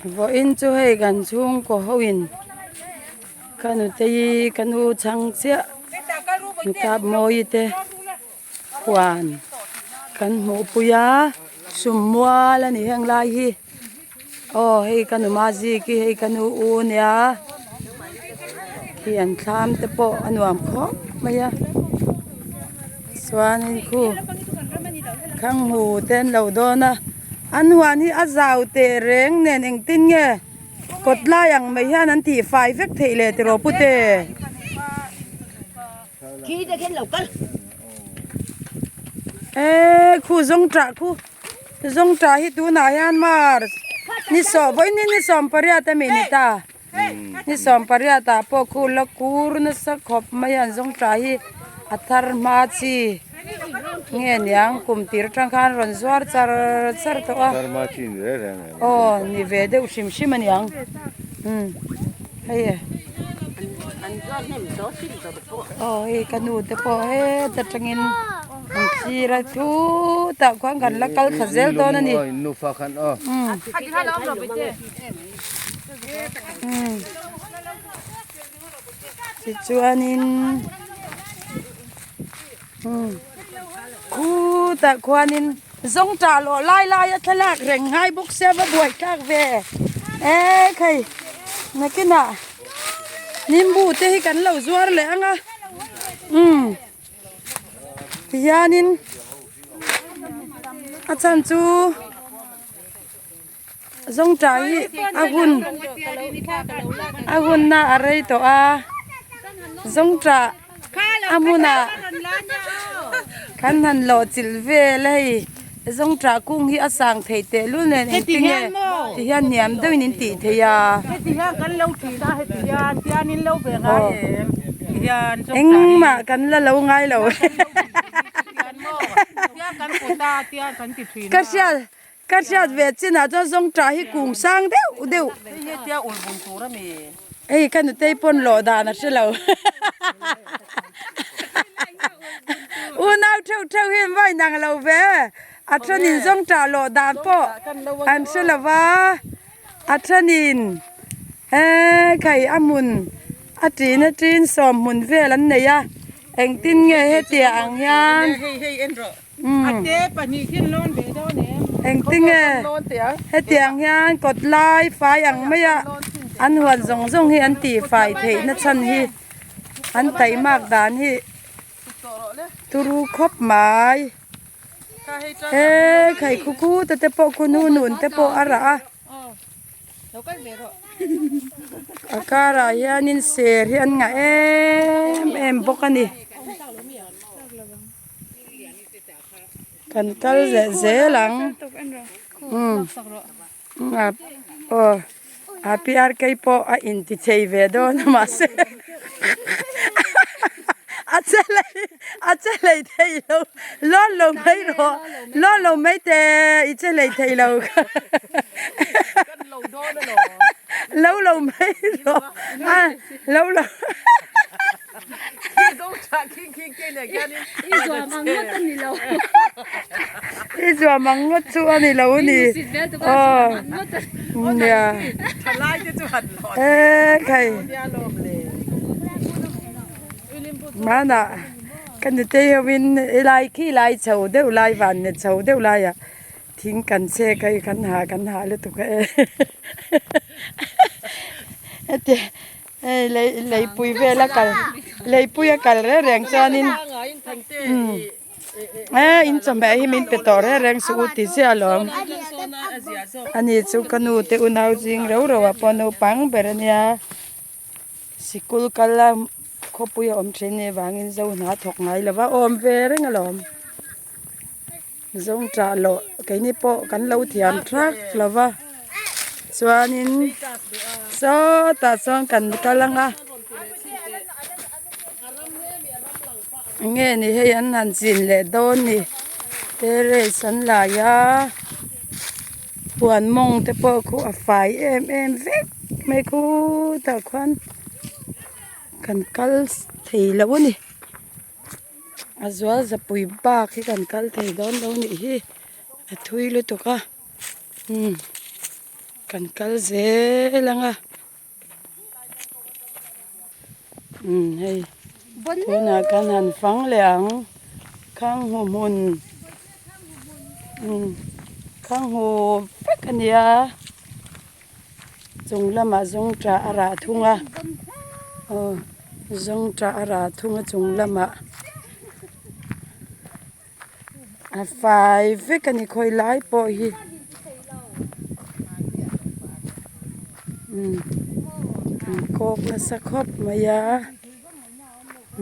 Vawiin chu hei kan chhungkaw ho in ka nutei ka nu chhang chiah kap mawi te huan kan hmuh pui a sum mual a ni heng lai hi aw hei ka nu mazik hi hei ka nu u nia khi an thlam te pawh a nuam khawp mai a chuanin khu khanghu te an lo dawn a. An huan hi a zau teh reng nen engtin nge kawt lai ang mai hian an tih fai vek theih leh tiraw pute. Eee khu zawng tah khu zawng tah hi tunah hian mar ni sawm vawiin hi ni 18 a mi ni ta ni 18 ah pawh khu la kur nasa khawp mai a an zawng tah hi a thar hma chi. Nge niang kum tir atang khan rawn zuar char char tawh a. Aw ni ve deuh hrim hrim a niang umm hei e aw hei ka nu te pawh heta tangin an thlir a chutah khuan kan la kal thla zel dawn a ni umm umm tichuanin. Khutah khuanin zawng tah lawh lai lai a thlalak reng ngai bawk sia va buai thlak ve e khai nakinah nimbu te hi kan lo zuar leh ang a umm tihianin a chhan chu zawng tah hi a hun a hunna a rei tawh a zawng tah a hmunah kan han lawh chilh vel a hei zawng tah kung hi a sang theih teh lul nen engtin nge ti hian hniam deuhin in tih theih a engmah kan la lo ngai lo ka hriat Ka hriat ve chinah chuan zawngṭah hi kung sang deuh deuh. Hei hi tia ul bun tur a mi. Hei ka nutei pawn lawh dan a hre lo. Unau theuh theuh hi an va inang lo ve. A thenin zawngṭah lawh dan pawh an hre lo va, a thenin eee khai a hmun a ṭin a ṭin sawm hmun vel an nei a, engtin nge hetia ang hian. Engtinge hetiang hian kawt lai fai ang mai a an huan zawng zawng hi an tih fai theih na chhan hi an taihmak dan hi turu khawp mai he khai khu khu te te pawh khu nu nun te pawh a rah a a karah hianin ser hi an ngah em em bawk a ni. Kan kal leh zel ang umm aw a PRK pawh a inti chei ve dawn a mahse a che lei a che lei thei lo lawn lo mai rawh lawn lo mai teh i che lei thei lo lo lo mai rawh a lo lo. I zuam ang ngawt chu a ni lo a ni aw nia e khai hmanah ka nutei hovin helai khi lai chho deuh lai van net chho deuh laiah thing kan chek a hei kan hah kan hah lutuk a e heti. Hei lei leipui vel a kal leipui a kal reng reng chuanin umm e in chawhmeh hi min pe tawh reng reng suh u ti chiah alawm ani chu ka nu te unau zing reuh reuh ah pawh naupang ber ania sikul kal a khawpui a awm thin anih vangin zo hna thawk ngai lo va awm ve reng alawm zawng tah loh keini pawh kan lo thiam thak lo va chuanin sawtah chuan kan kal ang a enge ni hei an han chin leh dawn ni terrace an lai a huan mawng te pawh khu a fai em em vek mai khutah khuan kan kal thei lo a ni. A zual zapui bak hi kan kal thei dawn lo nih hi a thui lutuk a umm. Kan kal zel ang a. Umm hei tunah kan han fang leh ang khang hmu hmun umm khang hmu vek a nia chung lamah zawngṭah a rah thung a aw zawngṭah a rah thung a chung lamah a fai vek a ni khawi lai pawh hi umm an kawk nasa khawp mai a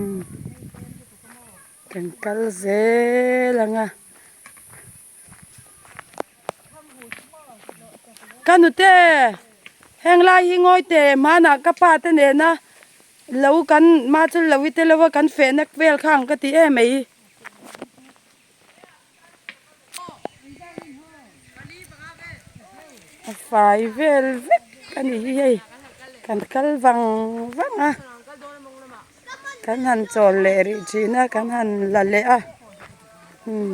umm kan kal zel ang a. Ka nute heng lai hi ngawi teh hmanah ka pa te nena lo kan ma chu lo i te lo a kan fehna vel kha ang ka ti em mai. A fai vel vek a ni hi hei kan kal vang vang a kan han chawl leh rih thin a kan han la leh a umm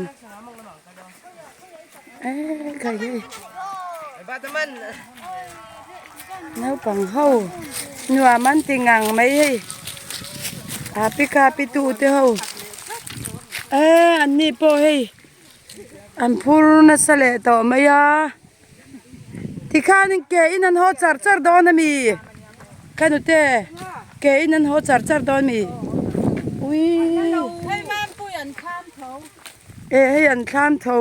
eee khai hei naupang ho nuam an ti ngang mai hei happy khapi tu te ho eee an ni pawh hei an phur nasa leh tawh mai a tikhanin ke in an haw char char dawn ami ka nute ke in an haw char char dawn ami uii e hei an thlam tho.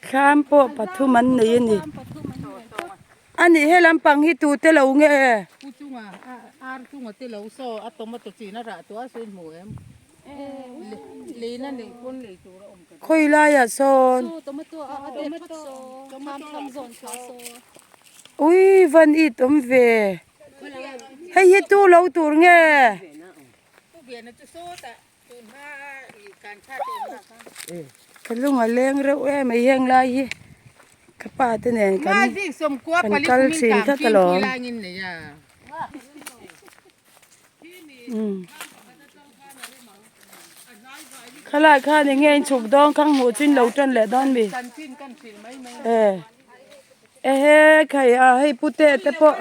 Thlam pawh pathum an nei a ni. A nih he lampang hi tu te lo nge? Khawi laiah sawn ui van it awm ve hei hi tu lo tur nge? Ka lung a leng reuh em mai heng lai hi ka pa te nen kan kan kal thin tlat alawm umm khalai khan eng nge in chhuk dawn kha hmuh chu in lo tan leh dawn mi e ehe khai a hei pute te pawh.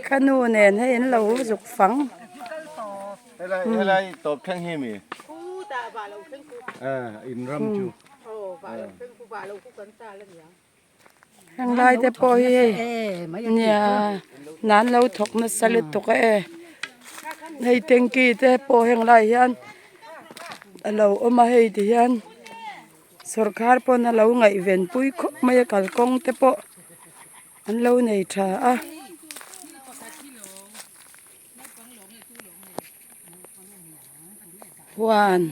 Ka nu nen hei an lo zuk fang. Helai helai tawp thleng hi mi. In ram chu. Heng lai te pawh hi hei nia nan lo thawk nasa lutuk a e. Hei tanky te pawh heng lai hian a lo awm a hei ti hian. Sawrkar pawn a lo ngaihven pui khawp mai a kalkawng te pawh an lo nei tha a. Huan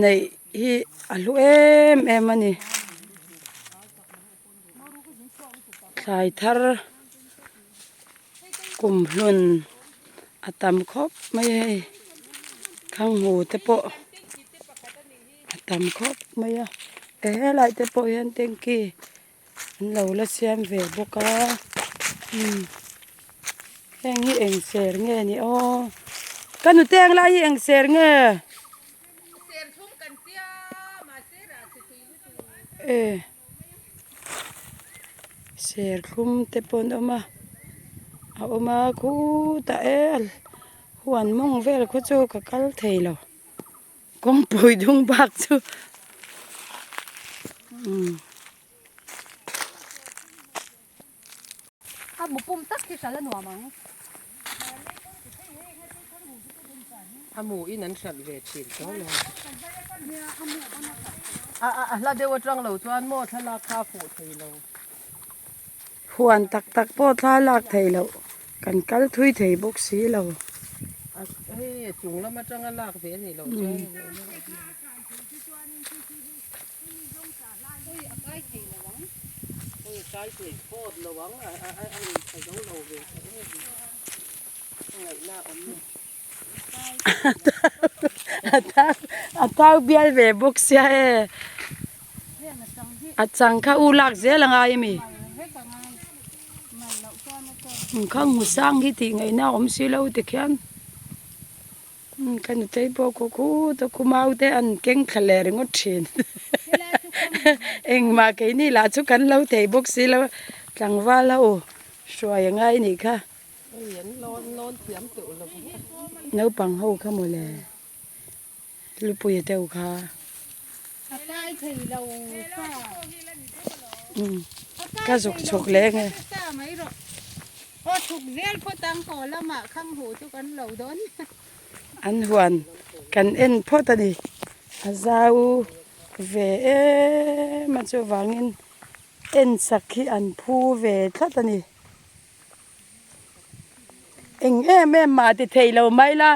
neih hi a hlu em em a ni. Thlai thar kum hlun a tam khawp mai a hei khanghu te pawh. A tam khawp mai a he helai te pawh hian tanky an lo la siam ve bawk a umm heng hi eng ser nge ni aw ka nute ang lai hi eng ser nge e serthlum te pawh an awm a a awm a khutah e huan mawng vel khaw chu ka kal thei lo. Kawngpui dung bak chu umm. A mu pum tak hi hral a nuam ang. A mu in an hralh ve thin tho lo. A a hla deuh atang lo chuan maw thlalak kha a fuh thei lo. Huan tak tak pawh thla lak theih loh kan kal thui thei bawk si lo. Hei chung lam atanga lak ve a nih loh chuan. A thau bial ve bawk sia e. A chang kha u lak zel a ngai ami? Khang hmu sang hi tih ngaihna a awm si lo tikhian. Umm ka nutei pawh khu khu ta khu mau te an keng thla leh ringawt thin engmah keini lah chu kan lo thei bawk si lo tlangval ho hruai a ngai nih kha naupang ho kha mawle lupui deuh kha umm ka zuk chhuk leh nge. An huan kan en phawt a ni a zau ve em a chuvangin en sak hi an phu ve tlat a ni. Eng em em mah ti thei lo mai la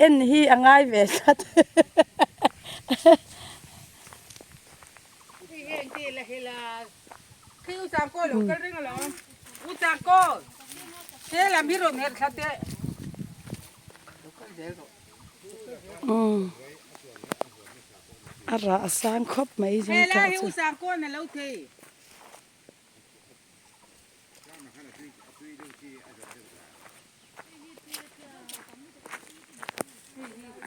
en hi a ngai ve tlat. A rah a sang khawp mai zawng tah chu.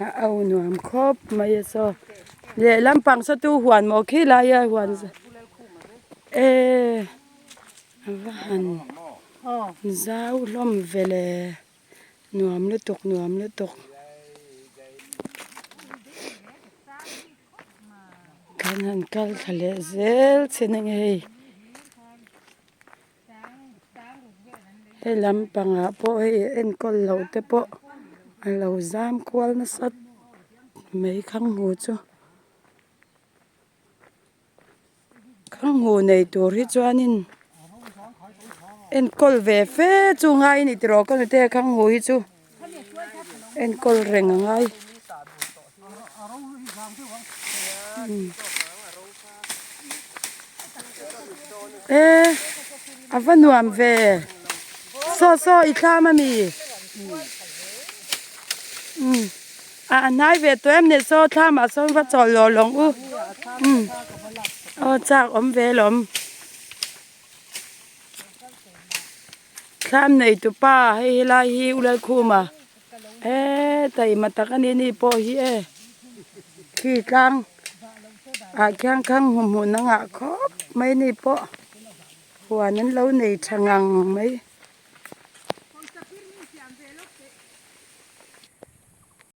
A au nuam khawp mai a saw lehlam pang saw tu huan maw khi lai a huan eh a va han zau hlawm ve le nuam lutuk nuam lutuk. Kan han kal thla leh zel chin a nge hei he lampangah pawh hei enkawl loh te pawh a lo zam kual nasa mai khang hmu chu khang hmu nei tur hi chuanin enkawl ve fe chu ngai a ni tiraw ka nute khang hmu hi chu. Enkawl reng a ngai. E a va nuam ve saw saw i thlam a mi umm a hnai ve tawh em ni saw thlam ah sawn va chawl lawh lawng u umm aw chak awm ve lawm. Thlam nei tu pa hei helai hi u Lalkhuma hetaima tak a ni ni pawh hi e khi tlang ah khian khang hmuh hmuh na ngah khawp mai ni pawh huan an lo nei tha ngang mai.